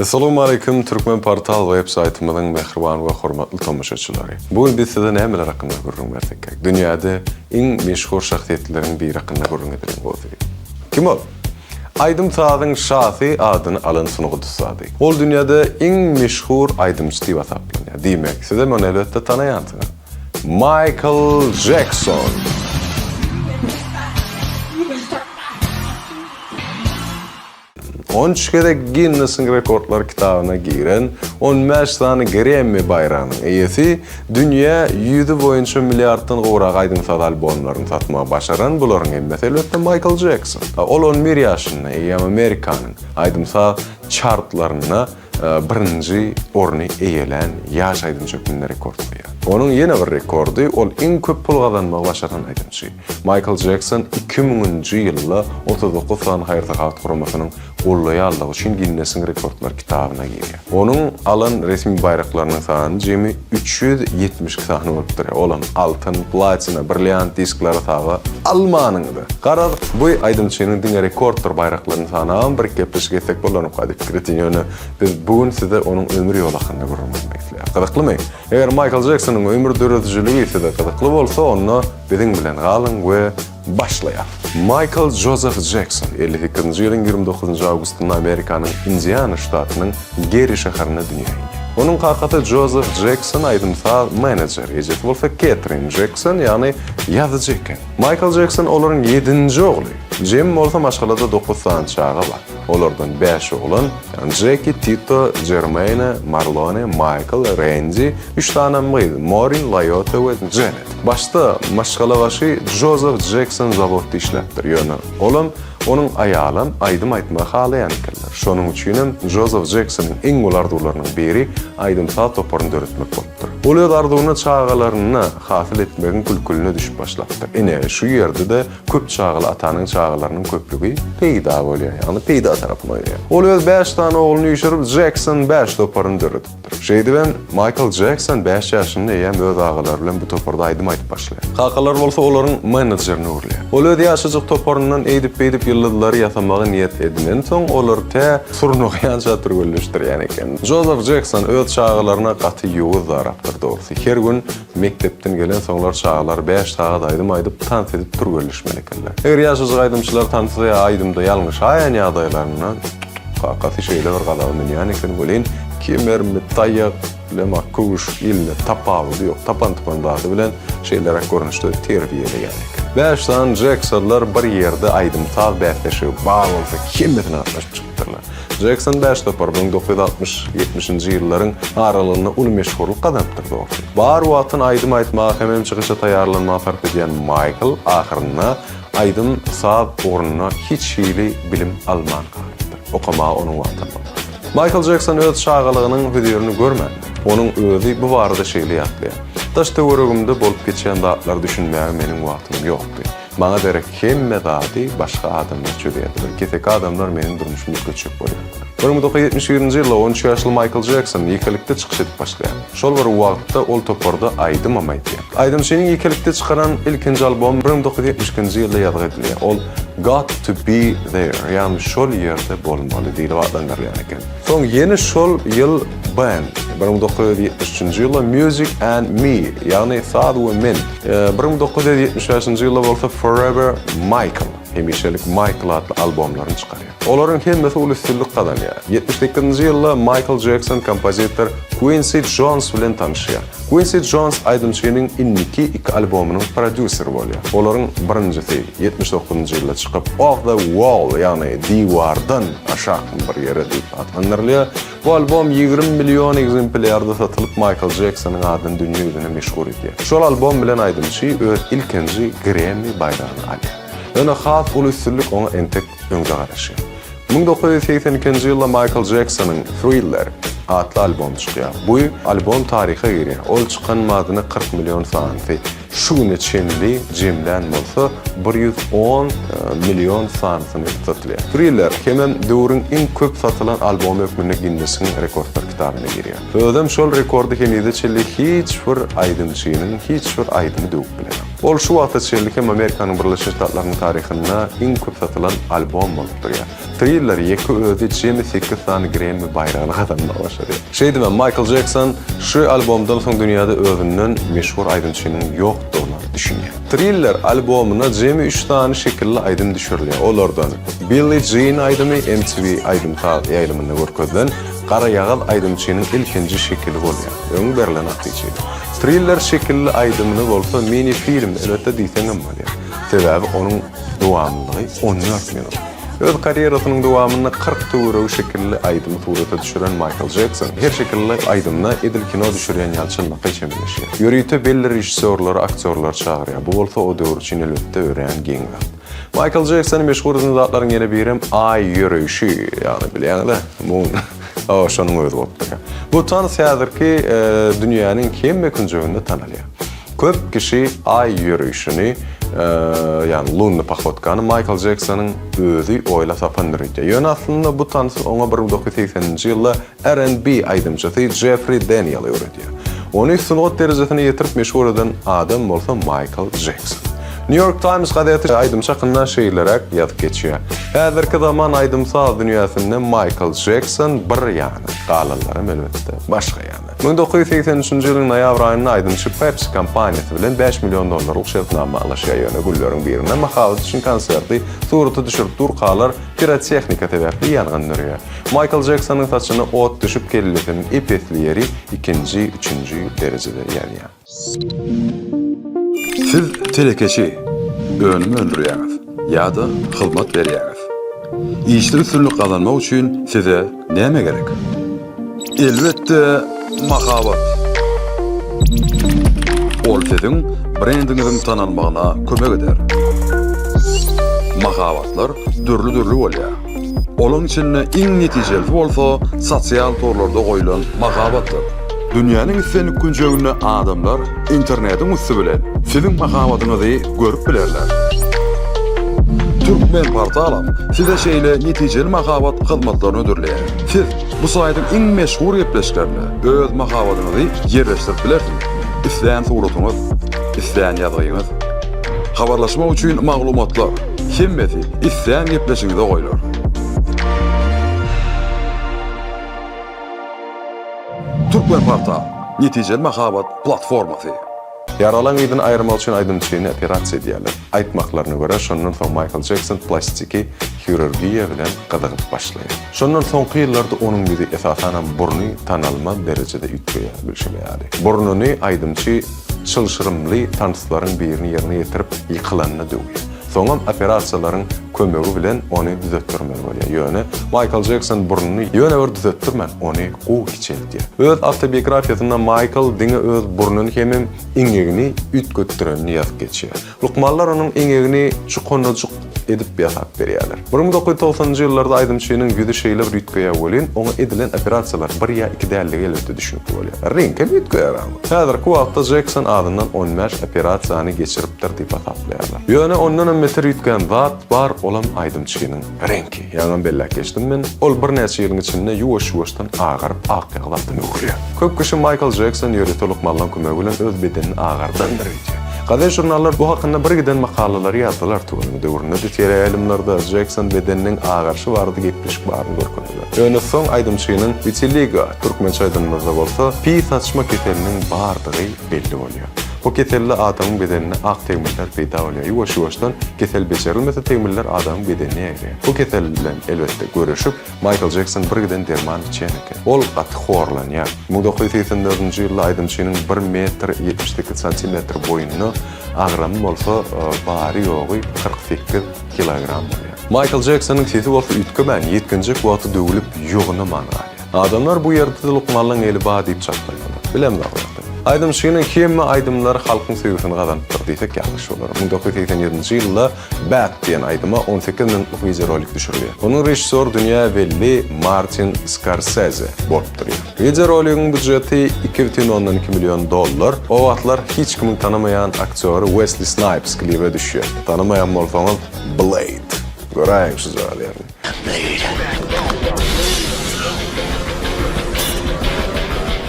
Essalawmaleýkim Türkmen Portal web saýtymyzyň mähriban we hormatly tomaşaçylary. Bu gün biz size nämeler hakynda gürrüň bersek gerek? Dünýäde iň meşhur şahsyýetleriň biri hakynda gürrüň edeliň gowsy. Kim ol? Aýdym-sazyň şasy adyny alan sungat ussady. Ol dünýäde iň meşhur aýdymçy diýip hasaplanýar. Diýmek, sizem ony elbetde tanaýansyňyz. Maýkl Jekson! 13 gezek Ginnesiň rekordlar kitabyna giren, 15 sany Gremmi baýragynyň eýesi, dünýä ýüzi boýunça milliarddan gowrak aýdym-saz albomlaryny satmagy başaran bularyň hemmesi elbetde Maýkl Jekson. Ol 11 ýaşynda eýýäm Amerikanyň aýdym-saz çartlarynda birinji orny eýelän ýaş aýdymçy hökmünde rekord goýýar. Onuň ýene bir rekordy, ol iň köp pul gazanmagy başaran aýdymçy. Maýkl Jekson 2000-nji ýylda 39 sany haýyr-sahawat guramasynyň goldaýanlygy üçin Ginnesiň rekordlar kitabyna girýär. Onuň alan resmi baýraklarynyň sany jemi 372 sany bolupdyr. Olam altyn, platina, brilliant disklary hasaba almanyňda. Garaz, bu aýdymçynyň diňe rekorddyr baýraklaryny sanabam bir gepleşik etsek bolarmyka diýip pikir etdim. Ýöne biz bu gün size onuň ömür ýoly hakynda gürrüň bermek isleýäris. Gyzyklymy? Eger Maýkl Jeksonyň ömür döredijiligi size gyzykly bolsa, onda biziň bilen galyň we başlaýas. Maýkl Jozef Jekson 58-nji ýylyň 29-njy awgustynda Amerikanyň Indiana ştatynyň Geri şäherinde dünýä inýär. Onuň kakasy Jozef Jekson aýdym-saz menejeri, ejesi bolsa Ketrin Jekson, ýagny ýazyjy eken. Maýkl Jekson olaryň ýedinji ogly. Jemi bolsa maşgalada dokuz sany çaga bar. Olardan bäş oglan, ýagny Jeki, Tito, Jermeýne, Marlone, Maýkl, Rendi, üç sanam gyz, Morin, Laýota we Jenet. Başda maşgalabaşy Jozef Jekson zawodda işläpdir, ýöne olam, onuň aýalam aýdym aýtmagy halaýan ekenler. Şonuň üçinem Jozef Jeksonyň iň uly arzuwlarynyň biri aýdym-saz toparyny döretmek bolupdyr. Ol öz arzuwyny çagalaryna hasyl etmegiň kül-külüne düşüp başlapdyr. Ine, şu ýerde-de köp çagaly atanyň çagalarynyň köplügi peýda bolýar, ýagny peýda tarapyna oýnaýar. Ol öz bäş sany ogluny üýşürip, Jekson bäş toparyny döredipdir. Şeýdibem, Maýkl Jekson bäş ýaşynda eýýäm öz agalary bilen bu toparda aýdym aýdyp başlaýar. Kakalary bolsa olaryň menejerine öwrülýär. Ol öz ýaşajyk toparyndan eýdip-beýdip ýyldyzlary ýasamagy niýet edinensoň, olary tä surnugýança türgenleşdirýän eken. Jozef Jekson öz çagalaryna gaty ýowuz darapdyr dogrusy. Her gün Mekdepden gelensoňlar çagalar bäş sagat aýdym aýdyp, tans edip türgenleşmeli ekenler. Eger ýaşajyk aýdymçylar tansda ýa aýdymda ýalňyşaýan ýagdaýlarynda, kakasy şeýle bir gazaba münýän eken welin, kemermi, taýak, bilemok, köwüş, eline tapawudy ýok, tapan-tupan zady bilen şeýleräk görnüşde terbiýeleýän eken. Bäş sany Jeksonlar bir ýerde aýdym-saz bäsleşigi bar bolsa hemmesine gatnaşyp çykypdyrlar. Jekson bäş topar 1960, ýetmişinji ýyllaryň aralygynda uly meşhurlyk gazanypdyr dogrusy. Bar wagtyny aýdym aýtmaga hemem çykyşa taýýarlanmaga sarp edýän Maýkl ahyrynda aýdym saz ugrunda hiç hili bilim alman galypdyr. Okamaga onuň wagtam bolmandyr. Maýkl Jekson öz çagalygynyň hözirini görmändir. Onuň özi bu barada şeýle ýatlaýar, Daş-töweregimde bolup geçýän zatlara düşünmäge meniň wagtym ýokdy. Maňa derek hemme zady başga adamlar çözýärdiler. Keseki adamlar meniň durmuşymy üýtgetjek bolýardylar. 1971-nji ýylda 13 ýaşly Maýkl Jekson ýekelikde çykyş edip başlaýar. Şol bir wagtda ol toparda aýdymam aýdýar. Aýdymçynyň ýekelikde çykaran ilkinji albomy 1972-nji ýylda ýazgy edilýär. Ol Got to be there, ýagny şol ýerde bolmaly diýlip atlandyrylýan eken. Soň ýene şol ýyl Band, 1973-nji ýylda Music and Me, ýagny Saz we men, 1975-nji ýylda bolsa Forever Michael, Hemişelik Maýkl atly albomlaryny çykarýar. Olaryň hemmesi uly üstünlik gazanýar. 78-nji ýylda Maýkl Jekson kompozitor Kwinsi Jons bilen tanyşýar. Kwinsi Jons aýdymçynyň indiki iki albomynyň prodýuseri bolýar. Olaryň birinjisi 79-njy ýylda çykyp, Off the Wall, ýagny Diwardan aşak bir ýere diýip atlandyrylýar. Bu albom 20 million ekzemplýarda satylyp, Maýkl Jeksonyň adyny dünýä ýüzüne meşhur edýär. Şol albom bilen aýdymçy öz ilkinji Gremmi baýragyny alýar. Ýöne has uly üstünlik oňa entek öňde garaşýar. 1982-nji ýylda Maýkl Jeksonyň Thriller atly albomy çykýar. Bu albom taryha girýär. Ol çykan badyna 40 million sanysy şu güne çenli jemlän bolsa, 110 million sanysyny satylýar. Thriller hemem döwrüň iň köp satylan albomy hökmünde Ginnesiň rekordlar kitabyna girýär. Özem şol rekordy henize çenli hiç bir aýdymçynyň hiç bir aýdymy döwüp bilenok. Ol şu wagta çenli hem Amerikanyň Birleşen Ştatlarynyň taryhynda iň köp satylan albom bolup durýar. Triller ýeke özi jemi sekiz sany Gremmi baýragyny gazanmagy başarýar. Şeýdibem, Maýkl Jekson şu albomdan soň dünýäde özünden meşhur aýdymçynyň ýokdugyna düşünýär. Triller albomyna jemi üç sany şekilli aýdym düşürilýär. Olardan Billie Jean aýdymy MTV aýdym-saz ýaýlymynda görkezilen Garaýagyz aýdymçynyň ilkinji şekili bolýar. Öň berlen atyjy. Triller şekilli aýdymyny bolsa mini-film, elbetde diýseňem bolýar. Sebäbi onuň dowamlylygy 14 minut. Öz karýerasynyň dowamynda 40 töweregi şekilli aýdymy surata düşüren Maýkl Jekson her şekilli aýdymyna edil kino düşürýän ýaly çynlakaý çemeleşýär. Ýörite belli režissýorlary, aktýorlary çagyrýar. Bu bolsa o döwür üçin elbetde örän geň zat. Maýkl Jeksony meşhur eden zatlaryň ýene birem Aý ýöreýşi, ýagny bilýäňiz-ä, Moon, hawa, şonuň özi bolup durýar. Bu tans häzirki dünýäniň hemme künjeginde tanalýar. Köp kişi Aý ýöreýşini, ýagny lunny pohodkany Maýkl Jeksonyň özi oýlap tapandyr öýdýär. Ýöne aslynda bu tansy oňa 1980-nji ýylda RnB aýdymçysy Jeffri Deniel öwredýär. Ony sungat derejesine ýetirip meşhur eden adam bolsa Maýkl Jekson. New York Times gazeti aýdymçy hakynda şeýleräk ýazyp geçýär, Häzirki zaman aýdym-saz dünýäsinde Maýkl Jekson bir ýana, galanlaram elbetde başga ýana. 1983-nji ýylyň noýabr aýynda aýdymçy Pepsi kompaniýasy bilen bäş million dollarlyk şertnama baglaşýar, ýöne günleriň birinde mahabat üçin konserti surata düşürip durkalar pirotehnika sebäpli ýangyn döreýär. Maýkl Jeksonyň saçyna ot düşüp kellesiniň ep-esli ýeri ikinji, üçünji derejede ýanýar. Siz telekeçi, önüm öndürýäňiz ýa-da hyzmat berýäňiz. Işde üstünlik gazanmak üçin size näme gerek? Elbetde, mahabat. Ol siziň brendiňiziň tanalmagyna kömek eder. Mahabatlar dürli-dürli bolýar. Olaň içinde iň netijelisi bolsa sosial torlarda goýlan mahabatdyr. Dünýäniň islendik künjeginde adamlar internetiň üsti bilen siziň mahabatyňyzy görüp bilerler. Türkmenportalam size şeýle netijeli mahabat hyzmatlaryny hödürleýär. Siz bu saýtyň iň meşhur gepleşiklerinde öz mahabatyňyzy ýerleşdirip bilersiňiz. Islän suratyňyz, islän ýazgyňyz. Habarlaşmak üçin maglumatlar, hemmesi islän gepleşigiňize goýlar. Türkmenportal, netijeli mahabat platformasy. Ýaralaň yzyny aýyrmak üçin aýdymçyny operasiýa edýärler. Aýtmaklaryna görä, şondan soň Maýkl Jekson plastiki hirurgiýa bilen gyzygyp başlaýar. Şondan soňky ýyllarda onuň ýüzi, esasanam burny tanalmaz derejede üýtgeýär, bilşiň ýaly. Burnuny aýdymçy çylşyrymly tanslaryň birini ýerine ýetirip, ýykylanda döwýär. Soňam operasiýalaryň kömegi bilen ony düzetdirmeli bolýar. Ýöne Maýkl Jekson burnuny ýöne bir düzetdirmän, ony gowy kiçeldýär. Öz awtobiografiýasynda Maýkl diňe öz burnuny hemem eňegini üýtgetdirenini ýazyp geçýär. Lukmanlar onuň eňegini çukanajyk edip ýasap berýärler. 1990-njy ýyllarda aýdymçynyň ýüzi şeýle bir üýtgeýär welin, oňa edilen operasiýalar bir ýa iki däldigi elbetde düşnükli bolýar. Reňkem üýtgeýär ama. Häzirki wagtda Jekson azyndan on bäş operasiýany geçiripdir diýip hasaplaýarlar. Ýöne ondanam beter üýtgän zat bar, olam aýdymçynyň reňki. Ýaňam belläp geçdim men, ol birnäçe ýylyň içinde ýuwaş-ýuwaşdan agaryp ak ýagyz adama öwrülýär. Köp kişi Maýkl Jekson ýörite lukmanlaryň kömegi bilen öz bedenini agardandyr öýdýär. Gazet-žurnallar bu hakynda birgiden makalalary ýazdylar, tüweleme döwründe-de teleýaýlymlarda Jekson bedeniniň agaryşy barada gepleşik baryny görkezdiler. Ýöne soň aýdymçynyň witiligo, türkmençe aýdanymyzda bolsa, pi saçma keseliniň bardygy belli bolýar. Bu keselde adamyň bedeninde ak tegmiller peýda bolýar. Ýuwaş-ýuwaşdan kesel bejerilmese tegmiller adamyň bedenine ýaýraýar. Bu kesel bilen elbetde göreşip, Maýkl Jekson birgiden derman içýän eken. Ol gaty horlanýar. 1984-nji ýylda aýdymçynyň bir metr 78 santimetr boýunda, agramy bolsa bary-ýogy 48 kilogram bolýar. Maýkl Jeksonyň sesi bolsa üýtgemän, ýetginjek wagty döwülip, ýognaman galýar. Adamlar bu ýerde-de lukmanlaň eli bar diýip çaklaýarlar. Bilemzok ýagdaý. Aýdymçynyň hemme aýdymlary halkyň söýgüsini gazanypdyr diýsek ýalňyş bolar. 1987-nji ýylda Bad diýen aýdyma 18 minutlyk wideorolik düşürilýär. Onuň režissýory dünýä belli Martin Skorseze bolup durýar. Wideoroligiň býujeti 2,2 million dollar. O wagtlar hiç kimiň tanamaýan aktýory Wesli Snaýps klibe düşýär. Tanamaýan bolsaňyz Blade. Göräýiň şu jaýlaryny. Blade.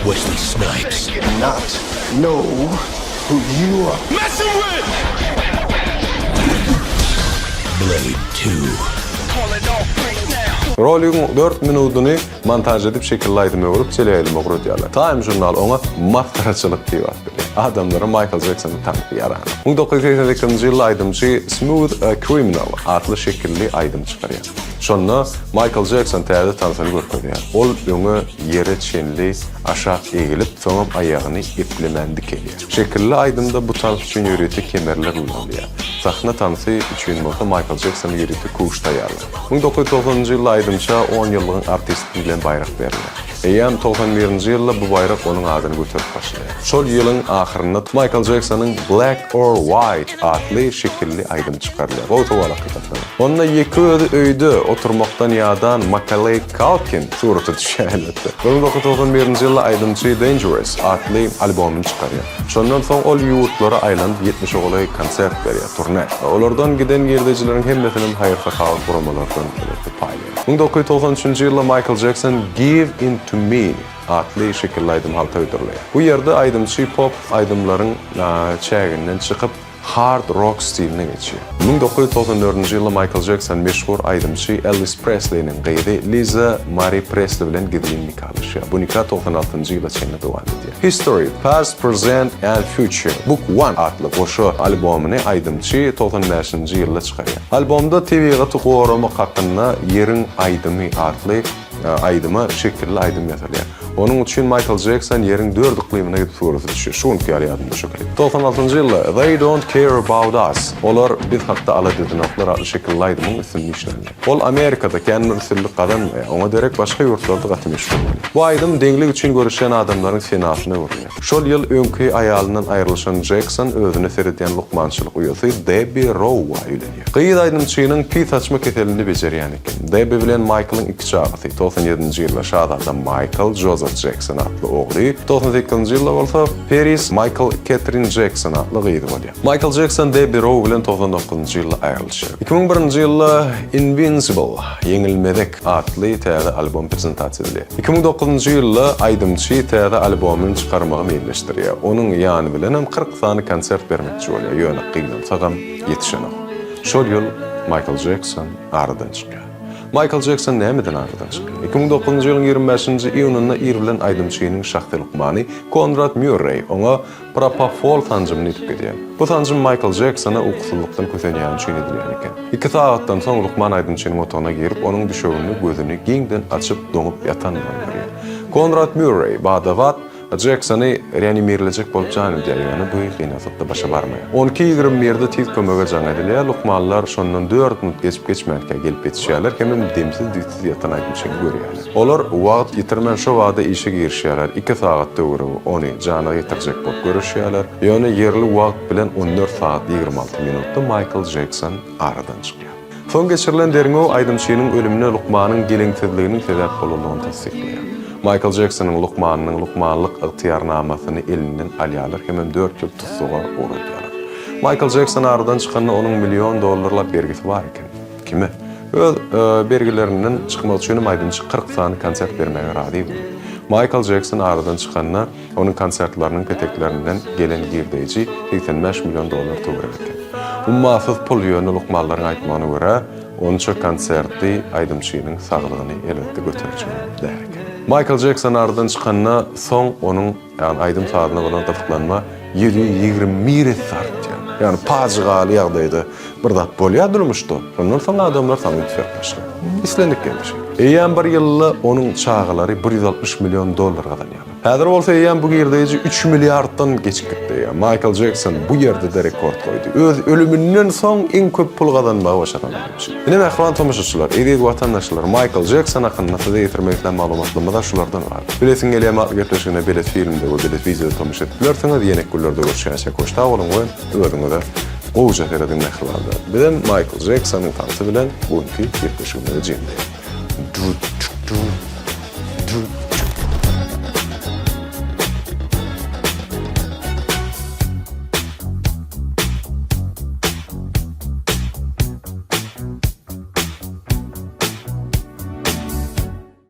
Wesley Snipes. Not know. who you are messing with! Blade 2. Roligiň dört minudyny montaž edip şekilli aýdyma öwrüp teleýaýlyma ugradýarlar. Time žurnaly oňa masgaraçylyk diýip at berýär. Adamlara Maýkl Jeksonyň tansy ýaranok. 1988-nji ýylda aýdymçy Smooth Criminal atly şekilli aýdym çykarýar. Şonda Maýkl Jekson täze tansyny görkezýär. Ol öňe ýere çenli aşak egilip, soňam aýagyny eplemän dikelýär. Şekilli aýdymda bu tans üçin ýörite kemerler ulanylýar. Sahna tansy üçin bolsa Maýkl Jeksona ýörite köwüş taýýarlanýar. 1990-njy ýylda aýdymça on ýyllygyň artisti diýlen baýrak berilýär. Eýýäm 91-nji ýylda bu baýrak onuň adyny göterip başlaýar. Şol ýylyň ahyrynda Maýkl Jeksonyň Black or White atly şekilli aýdymy çykarylýar. Gowy sowal hakykatdan. Onda ýeke özi öýde oturmakdan ýadan Makaleý Kalkin surata düşýär elbetde. 1991-nji ýylda aýdymçy Dangerous atly albomyny çykarýar. Şondan soň ol ýurtlara aýlanyp ýetmişe golaý konsert berýär, turne. Olardan giden girdejileriň hemmesinem haýyr-sahawat guramalardan elbetde paýlaýar. 1993-nji ýylda Maýkl Jekson Give In To Me atly şekilli aýdym halta hödürleýär. Bu ýerde aýdymçy pop aýdymlaryň çäginden çykyp, hard rok stiline geçýär. 1994-nji ýylda Maýkl Jekson meşhur aýdymçy Elwis Presliniň gyzy Liza Mari Presli bilen gizlin nikalaşýar. Bu nika 96-njy ýyla çenli dowam edýär. History, Past, Present and Future, Book One atly goşa albomyny aýdymçy 95-nji ýylda çykarýar. Albomda tebigaty goramak hakynda Ýeriň aýdymy atly aýdyma şekilli aýdym ýazylýar. Onuň üçin Maýkl Jekson Ýeriň dört yklymyna gidip surata düşýär. Şu günki ýaly ýadymda şo klip. 96-njy ýylda They Don't Care About Us, Olar biz hakda alada edenoklar atly şekilli aýdymyň üstünde işlenýär. Ol Amerikada kän bir üstünlik gazanmaýar, oňa derek başga ýurtlarda gaty meşhur bolýar. Bu aýdym deňlik üçin göreşýän adamlaryň senasyna öwrülýär. Şol ýyl öňki aýalyndan aýrylyşan Jekson özüne seredýän lukmançylyk uýasy Debbi Roua öýlenýär. Gyz aýdymçynyň pis saçma keselini bejerýän eken. Debbi bilen Maýklyň iki çagasy, 97-nji ýylda şazada Maýkl Jozef Jekson atly ogly, 98-nji ýylda bolsa Peris Maýkl Ketrin Jekson atly gyzy bolýar. Maýkl Jekson Debbi Rou bilen 99-njy ýylda aýrylyşýar. 2001-nji ýylda Invincible, Ýeňilmezek, atly täze albom prezentasiýa edilýär. 2009-njy ýylda aýdymçy täze albomyny çykarmagy meýilleşdirýär. Onuň ýany bilenem 40 sany konsert bermekçi bolýar, ýöne gynansagam ýetişenok. Şol ýyl Maýkl Jekson aradan çykýar. Maýkl Jekson nämeden aradan çykýar? 2009-njy ýylyň 25-nji iýunynda ir bilen aýdymçynyň şahsy lukmany Konrad Mýurreý oňa Propofol sanjymyny edip gidýär. Bu sanjym Maýkl Jeksona ukusyzlykdan kösenýäni üçin edilýän eken. Iki sagatdan soň lukman aýdymçynyň otagyna girip, onuň düşeginde gözüni giňden açyp, doňup ýatanyny görýär. Konrad Mýurreý bada-bat Jeksony reanimirlejek bolup jan edýär, ýöne bu gynansakda başa barmaýar. On iki ýigrimi birde tiz kömege jaň edilýär, lukmanlar şondan dört minut geçip-geçmänkä gelip ýetişýärler hemem demsiz-düýtsüz ýatan aýdymçyny görýärler. Olar wagt ýitirmän şo bada işe girişýärler, iki sagat töweregi ony jana getirjek bolup göreşýärler, ýöne ýerli wagt bilen on dört sagat 26 minutda Maýkl Jekson aradan çykýar. Soň geçirilen derňew aýdymçynyň ölümine lukmanyň geleňsizliginiň sebäp bolandygyny tassyklaýar. Maýkl Jeksonyň lukmanynyň lukmanlyk ygtyýarnamasyny elinden alýarlar hemem dört ýyl tussaga ugradýarlar. Maýkl Jekson aradan çykanda onuň million dollarlap bergisi bar eken. Kime? Öz bergilerinden çykmak üçinem aýdymçy 40 sany konsert bermäge razy boldy. Maýkl Jekson aradan çykanda, onuň konsertleriniň peteklerinden gelen girdeýji 85 million dollar töweregi eken. Ummasyz pul, ýöne lukmanlaryň aýtmagyna görä, onça konsertli aýdymçynyň saglygyny elbetde göterjegem däl eken. Maýkl Jekson aradan çykanda soň onuň Ýagny aýdym-sazyna bolan gyzyklanma 721 esse artýar. Ýagny pajygaly ýagdaýda bir zat bolýar durmuşda, şondan soň adamlar saňa üns berip başlaýar. Islendik ýerde şeýle. Eýýäm bir ýylda onuň çagalary 160 million dollar gazanýarlar. Häzir bolsa eýýäm bu girdeýji üç milliarddan geçip gitdi. Ýagny Maýkl Jekson bu ýerde-de rekord goýdy. Öz ölüminden soň iň köp pul gazanmagy başaran aýdymçy. Ine mähriban tomaşaçylar, eziz watandaşlar, Maýkl Jekson hakynda size ýetirmek islän maglumatlarymyz-a şulardan ybarat. Bilesiň gelýän atly gepleşigine belet filmde we belet wideoda tomaşa edip bilersiňiz. Ýeneki günlerde görüşýänçä hoş sag boluň we özüňize gowuja serediň mähribanlar. Bizem Maýkl Jeksonyň tansy bilen bu günki gepleşigimizi jemleýäris.